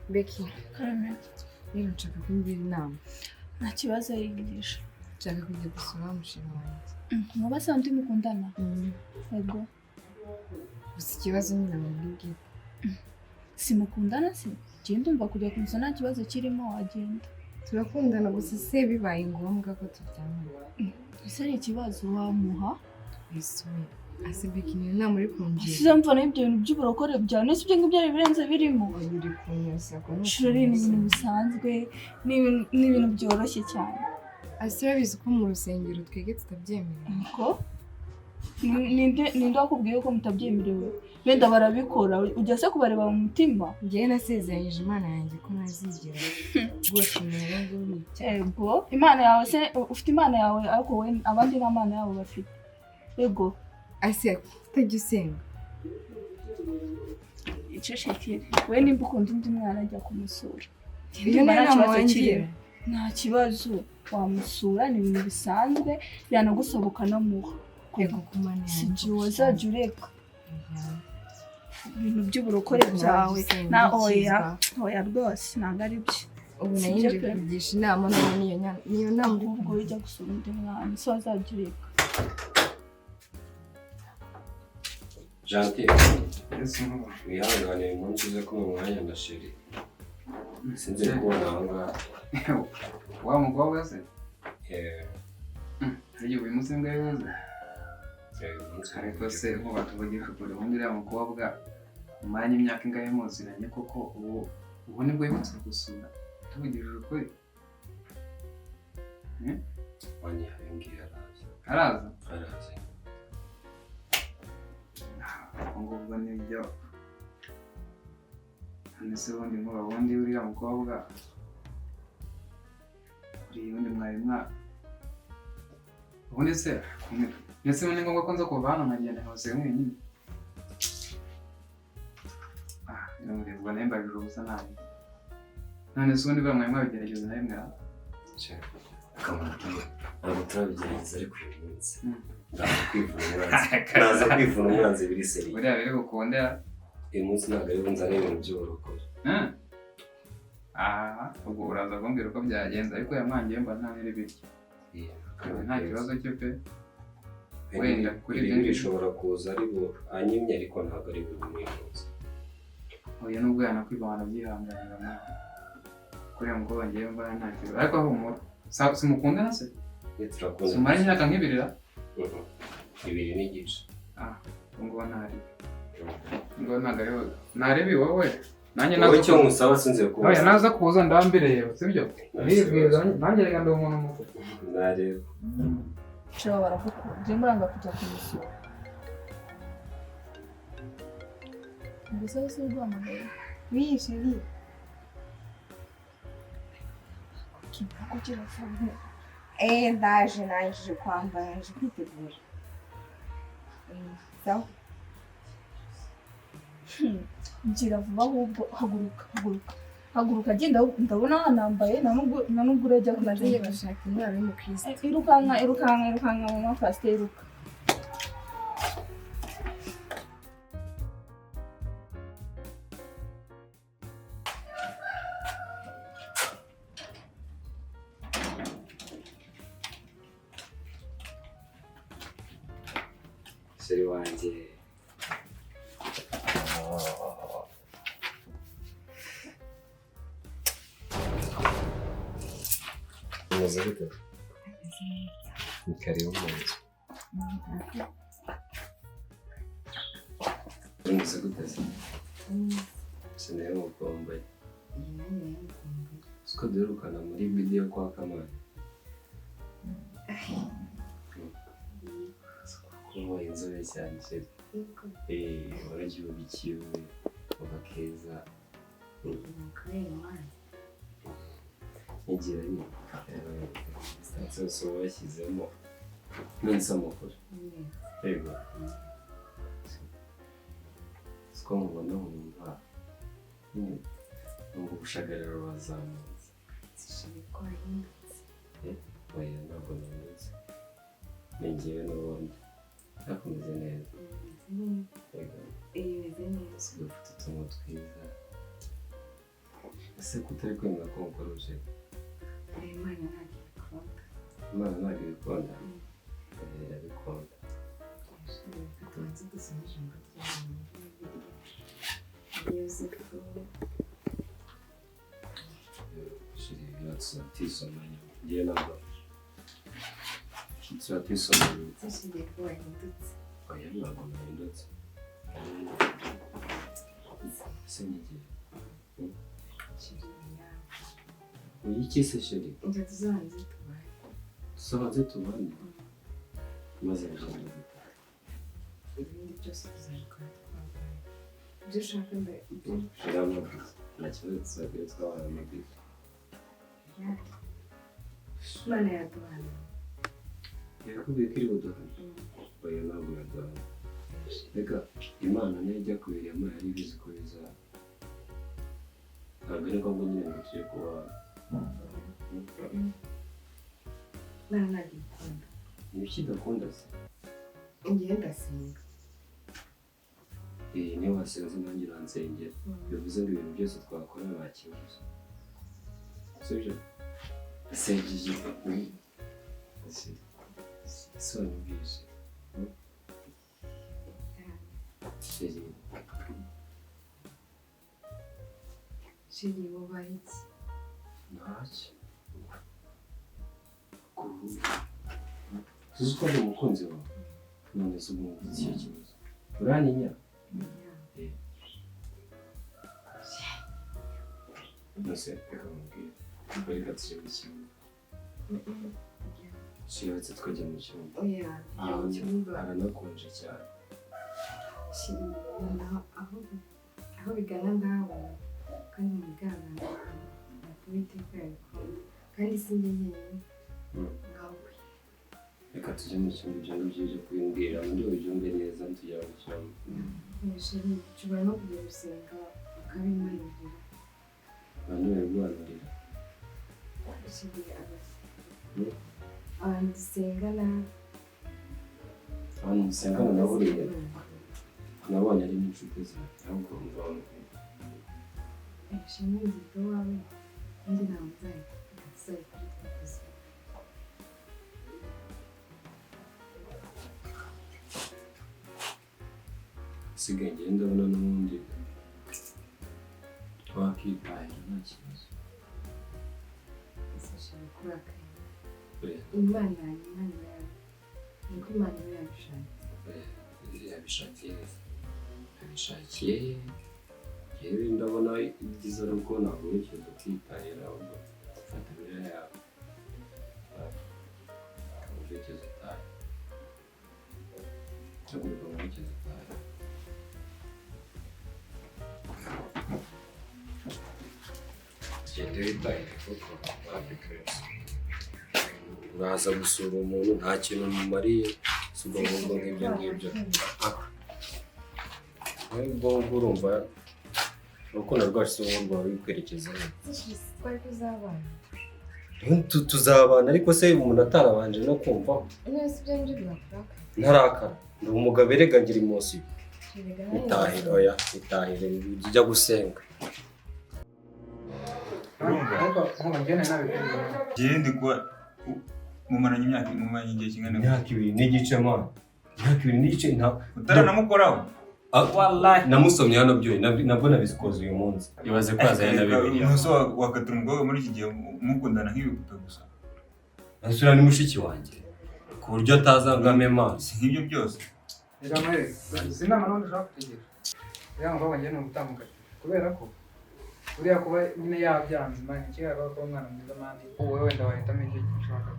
Becky, Karame, rero nshaka kungira inama. Nta kibazo, yigisha. Nshaka kujya gusura wa mushinga wanjye. Muba se undi mukundana? Yego. Gusa ikibazo nyine mubwibwira. Si mukundana se? Njye ndumva kujya kumusura nta kibazo kirimo, wagenda. Turakundana, gusa se bibaye ngombwa ko turyamana? Ese ari ikibazo wamuha? Ese we, ase Becky, niyo nama uri kungira? Size mvana ibyo bintu by'uburokore byawe, nese ibyo ngibyo ari ibirenze birimo? Oya, uri kunyoshya ko ni Shuri, ni ibintu bisanzwe, ni ibintu byoroshye cyane. Ase urabizi ko mu rusengero twebwe tutabyemerewe. Ko ninde wakubwiye ko mutabyemerewe? Wenda barabikora, ujya se kubareba mu mutima? Njyewe nasezeranyije Imana yanjye ko ntazigera rwose umuhungu w'icyaha. Ego, Imana yawe se, ufite Imana yawe, ariko wowe abandi nta Mana yabo bafite. Ego. Ase utajya usenga? Icecekere we, nimba ukunda undi mwana ajya kumusura. Iyo Ndumva niyo nta nama kibazo wangira? kirimo. Nta kibazo, wamusura, ni ibintu bisanzwe, yanagusaba ukanamuha. Ego, ku Mana Si yanjye. jye wazajya ureka ibintu by'uburokore byawe na oya oya, rwose ntabwo ari byo. Ubu Si nayo byo nje pe. kugisha inama, none niyo nama uri Ahubwo kungira? ujya gusura undi mwana si wazajya ureka. Gentil, Yesu nkuba. wihangane uyu munsi uze ko mu mwanya na chérie. Sinzi kubona aho ngaho. Wa mukobwa se? Eh, Harya uyu munsi nibwo yabivuze? Uyu munsi. Ariko se nkuba, tuvugisha ukuri, ubundi uriya mukobwa mumaranye imyaka ingahe muziranye koko, ubu nibwo yibutse gusura? Tuvugishije ukuri. Wanyihaye ngiye, araza. Araza? Araza. Ubwo ngubwo nibyo. None se ubundi nkuba, ubundi uriya mukobwa uriya ubundi mwari mwa ubundi se kumwe ndetse ni ngombwa ko nza kuva hano nkagenda nkabasiga mwenyine? Ah, ubwo nawe mbajije ubusa nabi. None se ubundi buriya mwari mwabigerageza na rimwe? Akamubwira. Ntabwo turabigerageza, ariko uyu munsi. Ndaza kwivuna umwanzi. Ndaza kwivuna umwanzi biri sérieux. Buriya biri bukundera? Uyu munsi ntabwo ari bunzane ibintu by'uburokore. Aha ubwo uraza kumbwira uko byagenze, ariko yamwangiye mba nta n'iri biryo. Nta kibazo cyo pe. Wenda kuri ibyo Ibi ngibyo. bishobora kuza ari bu anyimye, ariko ntabwo ari buri munsi. Oya, nubwo yanakwiba wanabyihanganira nawe. Kuri uyu mukobwa ngewe mbona nta kibazo, ariko humura. Simukundana se? Turakunda. Simara imyaka nk'ibiri ra? Mhm. 2 n'igice. Ah, ubwo ngubu ntari ngo ntabwo ari ntaribi wowe nanjye Wowe naza icyo nkusaba sinzi Oya, kubaza. naza kuza ndambireba, sibyo? Ndibwira nanjye, reka ndi umuntu mukuru. Ndareba. Nshobora baragukunda, njye muranga kujya kumusura gusa wese uri guhamagaye. Oui, chérie. Kugira vuba. Eh, ndaje, narangije kwambara, nje kwitegura. Sawa. Gira vuba ahubwo, haguruka, haguruka, haguruka, genda, ndabona wanambaye, nta nubwo urajya Maze ngiye kugenda. gushaka intwaro y'umukristo. Eh, irukanka, irukanka, irukanka, mama pasiteri, iruka. Chérie wanjye. Umeze gute? Ni karibu mu nzu. Umeze gute se? Sinari mukumbuye. Siko duherukana muri video kwa Kamana. Kuba inzobe cyane, chérie. Eh, waragiye ubikiwe, uba keza. Nkigira nyine. Distance yose uba washyizemo. Nonese amakuru? Yego. Siko mubona nkumva nyine numva ubushagariro burazamutse. Oya, ntabwo nahindutse. Ni njyewe n'ubundi. Ariko umeze neza. Yego. Usigaye ufite utuntu twiza. Ese ko utari kwemera ko mukora ubushe? Imana ntabwo ibikunda. Imana ntabwo ibikunda. Irabikunda. Reka tubanze dusome ijambo ry'Imana muri Bibiliya. Yozefu. Chéri, tuzatisomanya. Ngewe ntabwo tuzatisomanya. Chéri, ko wahindutse. Oya, ntabwo nahindutse. Ese nyigiye. Chéri, yawe. Uyu iki se chéri? Reka tuzabanze tubane. Tuzabanze tubane? Maze bigenda gute? Ibindi byose tuzabikora twabanye. Ibyo ushaka mbere. Uriya nta kibazo tuzabwira twabana amabwiriza. Imana yaduhana. Yakubwiye ko iri buduhane? Oya, ntabwo yaduhana. Reka Imana niyo ijya kubirema yari ibizi ko bizaba. Ntabwo ari ngombwa nyine ngo tujye kubana. Imana ntabwo ibikunda. Ni ibiki idakunda se? Ngewe ndasenga. Niyo wasenze nanjye uransengera. Bivuze ngo ibintu byose twakora nta kibazo. Sibyo? Nsengeye. Ese wanyumvise? Chéri. Chéri, wubaha iki? Ntacyo. Tuzi ko ndi umukunzi wawe. None se ubwo nguze ikihe kibazo? Urantinya? None reka nkubwire. Reka tujye mu cyumba. Tuyobetse tukajya mu cyumba. Oya, tujya mu cyumba. Haranakonje cyane. Chéri, aho bigana ndahabona. Kandi mu bigaragara ntabwo Uwiteka yabikunda. Kandi si njye njyenyine. Ngawe. Reka tujye mu cyumba, ibyo ngibyo byo kubimbwira muri bubyumve neza tujya mu cyumba. Chéri, nshobora no kujya gusenga bakabimpanurira. Abantu babiguhanurira. Chéri, abantu dusengana. Abantu dusengana na buriya nabonye ari n'inshuti zawe ahubwo wumva wambwira. Chéri, nzita iwawe undi ntabwo nzahita tuzabikora twakoze. Asigaye njyewe ndabona n'ubundi twakitahira nta kibazo. Ese chéri, kurakaye. Imana Imana yawe. Niko Imana iba yabishatse. Yabishakiye. Yabishakiye. Yewe ndabona ibyiza ari uko naguherekeza ukitahira ahubwo ufata amarira yawe. Uguherekeza utahe. Haguruka nguherekeze utahe. Tugende witahire kuko wabikweretse. Uraza gusura umuntu nta kintu mumariye, si ubwo ngubwo nk'ibyo ngibyo. Ubwo ngubwo urumva urukundo rwacu si wowe rwawe ruri he? Twari kuzabana. Tuzabana ariko se umuntu atarabanje no kumvaho. None se ibyo ngibyo byakurakaza? Ntarakara. Ndi umugabo erega ngira emotion. Itahire, oya, itahire ujya gusenga. Njyewe ndi kuba mumaranye imyaka mumaranye igihe kingana imyaka 2 n'igice man. Imyaka 2 n'igice nta utaranamukoraho. Wallahi namusomye hano byo nabwo nabikoze uyu munsi. Ibaze ko azanye na Bibiliya. Umunsi wakatura umukobwa muri iki gihe mukundana nk'ibipupe gusa. Ansura ni mushiki wanjye ku buryo atazangame maso. Nk'ibyo byose. Reka mwereke. Izi nama n'ubundi ushaka kutugira. Uriya mukobwa njyewe ni ugutambukana kubera ko uriya kuba nyine yabyanze mani ikigaragara ko umwana mwiza mani wowe wenda wahitamo icyo ushaka.